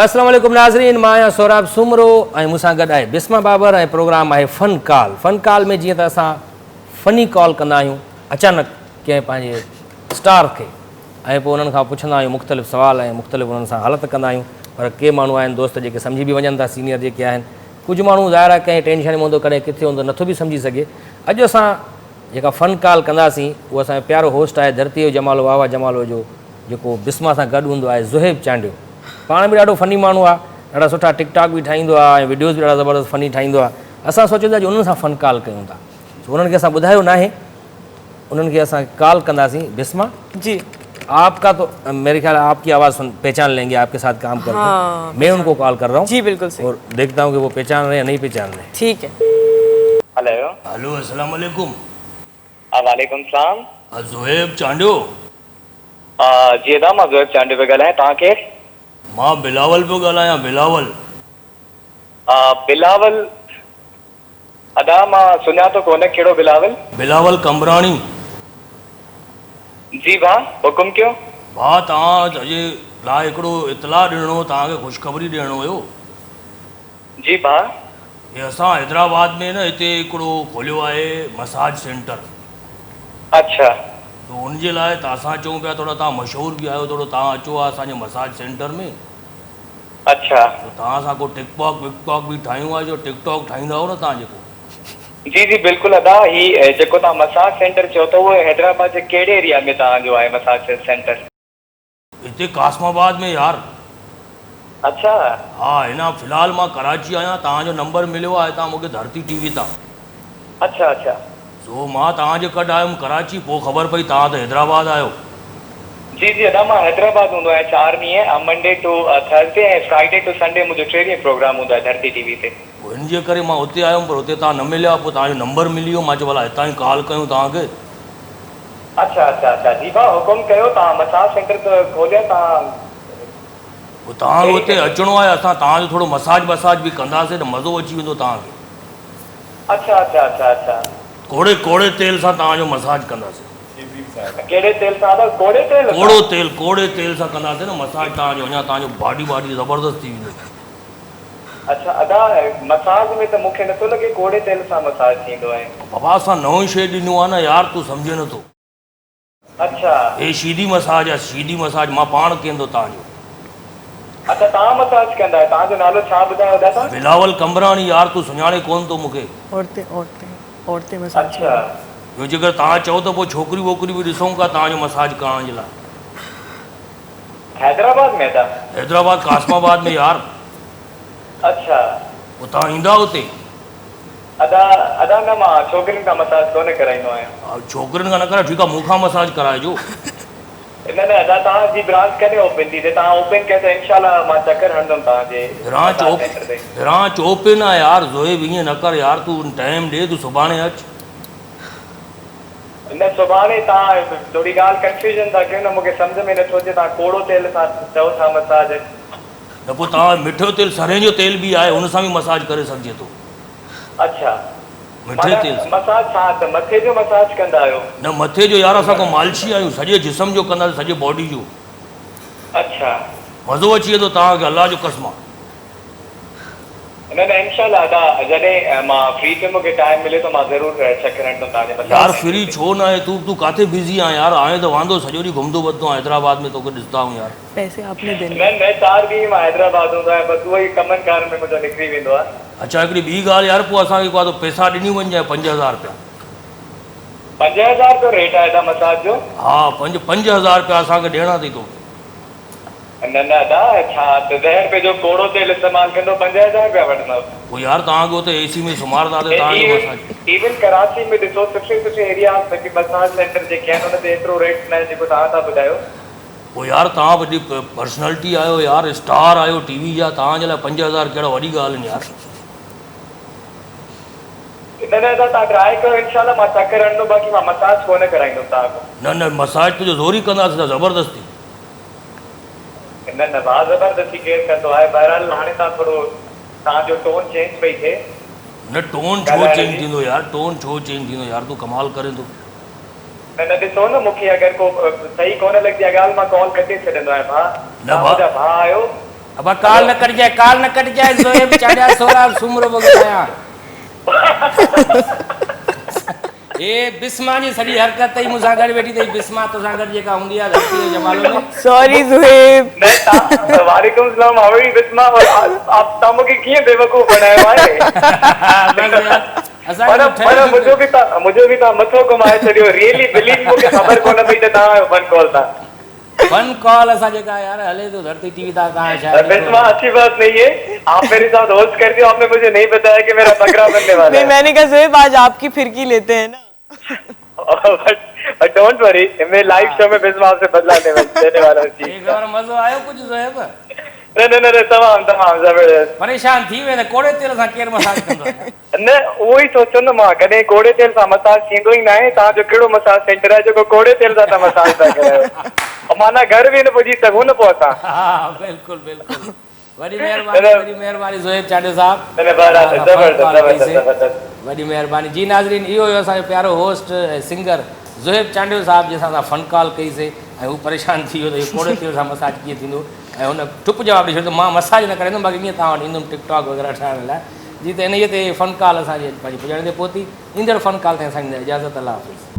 السلام عليڪم ناظرين مان آهيان سهراب سومرو ۽ مون سان گڏ آهي بسما بابر ۽ پروگرام آهي فن ڪال. فن ڪال ۾ جيئن ته اسان فني ڪال ڪندا آهيون اچانڪ ڪنهن پنهنجي اسٽار کي ۽ پوء انهن کان پڇندا آهيون مختلف سوال ۽ مختلف انهن سان حالت ڪندا آهيون پر ڪي ماڻهو آهن دوست جيڪي سمجهي به وڃن ٿا سينيئر جيڪي آهن ڪجهه ماڻهو ظاهر آهي ڪنهن ٽينشن ۾ هوندو ڪڏهن ڪٿي هوندو نٿو به سمجهي سگهي اڄ اسان جيڪا فن ڪال ڪنداسين اهو اسان جو پيارو هوسٽ آهي ڌرتي جو جمالو واهه واهه جمالو جو جيڪو بسما سان گڏ هوندو آهي زوهيب چانڊيو پاڻ به ڏاڍو فني ماڻهو آهي ڏاڍا سٺا ٽڪ ٽاڪ به ٺاهيندو آهي ۽ وڊيوز به ڏاڍا زبردست فني ٺاهيندو آهي اسان سوچيو ته اڄ انهن سان فن ڪال ڪيون ٿا سو انهن کي اسان ٻڌايو ناهي انهن کي اسان ڪال ڪنداسين بسما جي آپ کا تو میرے خیال آپ کی آواز سن پہچان لیں گے آپ کے ساتھ کام کر کے میں ان کو کال کر رہا ہوں جی بالکل صحیح اور دیکھتا ہوں کہ وہ پہچان رہے ہیں یا نہیں پہچان رہے ٹھیک ہے ہلو ہلو السلام علیکم وعليڪم السلام. زوهيب چانڊيو. جي ادا مان زوهيب چانڊيو پيو ڳالهايان توهان ڪير؟ مان بلاول پيو ڳالهايان بلاول. بلاول ادا مان سڃاتو ڪونه ڪهڙو بلاول؟ بلاول قمبراڻي. جي ڀاء حڪم ڪيو. ڀاء توهان جي لاء هڪڙو اطلاع ڏيڻو هو توهان کي خوشخبري ڏيڻو هيو. جي ڀاء. هي اسان حيدرآباد ۾ نه هتي هڪڙو کوليو آهي مساج سينٽر. اڇا. تو ان جي لاء ته اسان چئون پيا ٿورا توهان مشهور به آهيو ٿورو توهان اچو ها اسان جي مساج سينٽر ۾. اڇا. تو توهان سان ڪو ٽڪ پاڪ وڪ پاڪ به ٺاهيون ها جو ٽڪ ٽاڪ ٺاهيندا هو نه توهان جيڪو. جي جي بلڪل ادا هي جيڪو توهان مساج سينٽر چئو ٿا اهو حيدرآباد جي ڪهڙي ايريا ۾ توهان جو آهي مساج سينٽر. هتي قاسم آباد ۾ يار. اڇا. ها هن في الحال مان ڪراچي آهيان توهان جو نمبر مليو آهي هتان مونکي ڌرتي ٽي وي تان. اڇا اڇا. سو مان توهان جي ڪڍ آيم ڪراچي پوء خبر پئي توهان ته حيدرآباد آهيو. جي جي ادا مان حيدرآباد هوندو آهيان چار ڏينهن Monday to Thursday ۽ Friday to Sunday منهنجو ٽي ڏينهن پروگرام هوندو آهي ڌرتي ٽي وي تي. پوء ان جي ڪري مان اتي آيم پر اتي توهان نه مليا پوء توهان جو نمبر ملي ويو مان چيو ڀلا هتان ئي ڪال ڪيون توهان کي. اڇا اڇا اڇا جي ڀاء حڪم ڪيو توهان مساج سينٽر ته کوليو توهان پوء توهان کي ڪهڙي اتي شيء اچڻو آهي اسان توهان جو ٿورو مساج وساج به ڪنداسين ته مزو اچي ويندو توهان کي. اڇا اڇا اڇا اڇا. ڪوڙي ڪوڙي تيل سان توهان جو مساج ڪنداسين. ڪهڙي تيل سان ادا ڪوڙي تيل سان. ڪوڙو تيل ڪوڙي تيل سان ڪنداسين نه مساج توهان جو اڃا توهان جو باڊي واڊي زبردست ٿي ويندو. اڇا ادا مساج ۾ ته مون کي نٿو لڳي ڪوڙي تيل سان مساج ٿيندو آهي. بابا اسان نئون شيء ڏنو آهي نه يار تون سمجهين نٿو. اڇا. هي شيدي مساج آهي شيدي مساج مان پاڻ ڪيندو توهان جو. اڇا توهان مساج ڪندا آهيو توهان جو نالو ڇا ٻڌايو ادا توهان. بلاول قمبراڻي يار تون سڃاڻين ڪونه ٿو مون کي. عورتين عورتين عورتين مساج اڇا. ڪنديون. ٻيو جيڪر توهان چئو ته پوء ڇوڪريون ووڪريون به ڏسون ڪا توهان جو مساج ڪرڻ جي لاء. حيدرآباد ۾ ادا. حيدرآباد قاسم آباد ۾ يار. اڇا. پوء توهان ايندا اتي. ادا ادا نه مان ڇوڪرين کان مساج ڪونه ڪرائيندو آهيان. ڇوڪرين کان نه ڪرايو ٺيڪ آ مون کان مساج ڪرائجو. نه نه ادا توهان جي برانچ ڪڏهن اوپن ٿي جي توهان اوپن ڪئي ته انشاء الله مان چڪر هڻندم توهان جي برانچ مساج سينٽر تي. برانچ اوپن آ يار زوهيب ائين نه ڪر يار تون ٽائيم ڏي تون سڀاڻي اچ. نه سڀاڻي توهان ٿوري ڳالهه ڪنفيوزن ٿا ڪيو نه مونکي سمجهه ۾ نٿو اچي توهان ڪوڙو تيل سان چئو ٿا مساج. نه پوء توهان مٺو تيل سرهين جو تيل به آهي ان سان به مساج ڪري سگهجي ٿو. اڇا مٺي معنيٰ تيل سان. مساج ڇا ته مٿي جو مساج ڪندا آهيو. نه مٿي جو يار اسان ڪو مالشي آهيون سڄي جسم جو ڪنداسين سڄي باڊي جو. اڇا. مزو اچي ويندو توهان کي الله جو قسم آ. نه نه انشاء الله ادا جڏهن مان فري ٿيم مونکي ٽائيم مليو ته مان ضرور چڪر هڻندم توهان جي مساج يار سينٽر فري تي. ڇو ناهي تون تون ڪاٿي بزي آهين يار آهين ته واندو سڄو ڏينهن گهمندو وتندو آهين حيدرآباد ۾ توکي ڏسندا آهيون يار. پئسي آپ ني ديني. نه نه چار ڏينهن مان حيدرآباد هوندو آهيان بس اهو ئي ڪمن ڪارن ۾ منهنجو نڪري ويندو آهي. اڇا هڪڙي ٻي ڳالهه يار پوء اسان کي ڪو آ پئسا ڏني وڃجانء 5000 رپيا. 5000 رپيو ريٽ آهي ادا مساج جو. ها پنج 5000 رپيا اسان کي ڏيڻا اٿئي توکي. نه نه ادا ڇا ته زهر پئي جو ڪوڙو تيل استعمال ڪندو 5000 رپيا وٺندؤ. پوء يار توهان کي اتي اي سي ۾ سمهارنداسين توهان جو مساج. ايون ڪراچي ۾ ڏسو سٺي سٺي ايرياز ۾ به مساج سينٽر جيڪي آهن ان تي ايترو ريٽ ناهي جيڪو توهان ٿا ٻڌايو. پوء يار توهان وڏي پرسنالٽي آهيو يار اسٽار آهيو ٽي وي جا توهان جي لاء 5000 ڪهڙا وڏي ڳالهه آهن يار. نه نه ادا توهان ٽرائي ڪيو انشاء الله مان چڪر هڻندم باقي مان مساج ڪونه ڪرائيندم توهان کان. نه نه مساج تنهنجو زوري ڪنداسين زبردستي. نه نه ڀاء زبردستي ڪير ڪندو آهي بهرحال هاڻي توهان ٿورو توهان جو ٽون چينج پئي ٿئي. نه ٽون ڇو ڳالهائڻ چينج جي. ٿيندو يار ٽون ڇو چينج ٿيندو يار تون ڪمال ڪرين ٿو. نه نه ڏسو نه مونکي اگر ڪو صحيح ڪونه لڳندي آهي ڳالهه مان ڪال ڪٽي ڇڏندو آهيان ڀاء نه توهان ڀاء منهنجا ڀاء آهيو. ابا ڪال نه ڪٽجانء ڪال نه ڪٽجانء زوهيب چانڊيا سهراب سومرو پيو ڳالهايان. هي بسما جي سڄي حرڪت اٿئي مون سان گڏ ويٺي اٿئي بسما توسان گڏ جيڪا هوندي آهي ڌرتي جي جمالو ۾. سوري زوهيب. نه تان وعليڪم السلام how are you Bisma آپ تان مونکي ڪيئن بيوقوف بڻايو آهي. بس يار اسان پر کي پر منهنجو به تان منهنجو به تان مٿو گهمائي ڇڏيو ريئلي بليو مونکي خبر ڪونه پئي ته تان آهيو فن ڪال تان. فن ڪال اسان جيڪا يار هلي ٿو ڌرتي ٽي وي تان تان شايد بسما اڇي بات نهي هي آپ ميري ساٿ هوسٽ ڪرتي هو آپ ني مجهي نهي بتايا ڪي ميرا بڪرا بنني والا نهي هي. مين ني ڪها زوهيب آج آپ ڪي فرڪي ليتي هي نا. بٽ don't وري مين لائيو شو ۾ بسما آپ سي بدلا ليني والا هون چيز هي ڪا. خبر مزو آيو ڪجهه زوهيب. نه نه نه تمام تمام زبردست. پريشان ٿي وين ته ڪوڙي تيل سان ڪير مساج ڪندو آهي يار. نه اهو ئي سوچيو نه مان ڪڏهن ڪوڙي تيل سان مساج ٿيندو ئي ناهي توهان جو ڪهڙو مساج سينٽر آهي جيڪو ڪوڙي تيل سان توهان مساج ٿا ڪرايو معنيٰ گهر به نه پڄي سگهون نه پوء اسان. ها بلڪل بلڪل وڏي مهرباني وڏي مهرباني زوهيب چانڊيو صاحب نه نه بهرحال توهان سان فون زبردست ڪال زبردست ڪئي سي زبردست. وڏي مهرباني جي ناظرين اهو هيو اسان جو پيارو هوسٽ ۽ سنگر زوهيب چانڊيو صاحب جنهن سان اسان فن ڪال ڪئي سي ۽ هو پريشان ٿي ويو ته اهو ڪوڙي تيل سان مساج ڪيئن ٿيندو ۽ هن ٺپ جواب ڏئي ڇڏيو ته مان مساج نه ڪرائيندم باقي ائين توهان وٽ ايندم ٽڪ ٽاڪ وغيره ٺاهڻ لاء جي ته انهيء تي فن ڪال اسان جي اڄ پنهنجي پڄاڻي تي پهتي. ايندڙ فن ڪال تائين اسان کي ڏيندا اجازت الله حافظ.